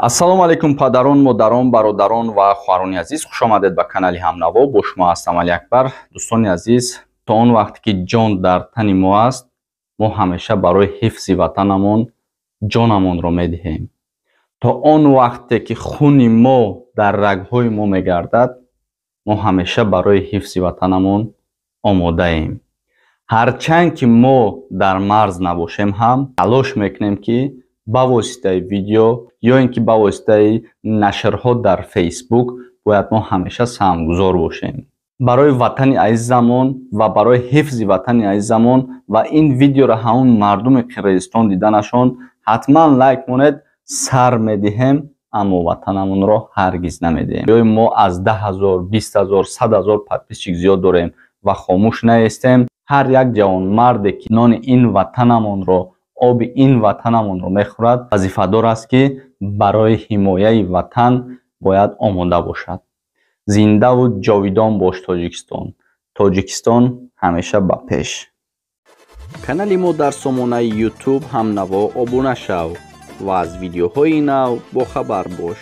Ассалому алайкум, падарон, модарон, бародарон ва хоҳарони азиз, хушомадед ба канали Ҳамнаво. Бо шумо ҳастам Алиакбар. Дӯстони азиз, то он вақте ки ҷон дар тани мо аст, мо ҳамеша барои ҳифзи ватанамон ҷонамонро медиҳем. То он вақте ки хуни мо дар рагҳои мо мегардад, мо ҳамеша барои ҳифзи ватанамон омодаем. Ҳарчанд ки мо дар марз набошем ҳам, талош мекунем, ки ба воситаи видео ё ин ки ба воситаи нашрҳо дар Фейсбук бояд мо ҳамеша саҳмгузор бошем барои ватани азизамон ва барои ҳифзи ватани азизамон. Ва ин видеоро ҳамон мардуми Қирғизистон диданашон, ҳатман лайк монед. Сар медиҳем, аммо ватанамонро ҳаргиз намедиҳем. Ё мо аз 10 000, 20 000, 100 000 подписчик зиёд дорем ва хомӯш наестем. Ҳар як ҷавонмарде, ки нони ин ватанамонро, оби ин ватанамонро мехӯрад, вазифадор аст, ки барои ҳимояи ватан бояд омода бошад. Зиндаву ҷовидон бош, Тоҷикистон! Тоҷикистон ҳамеша ба пеш! Канали мо дар сомонаи Ютуб «Ҳамнаво» обуна шав ва аз видеоҳои нав бохабар бош.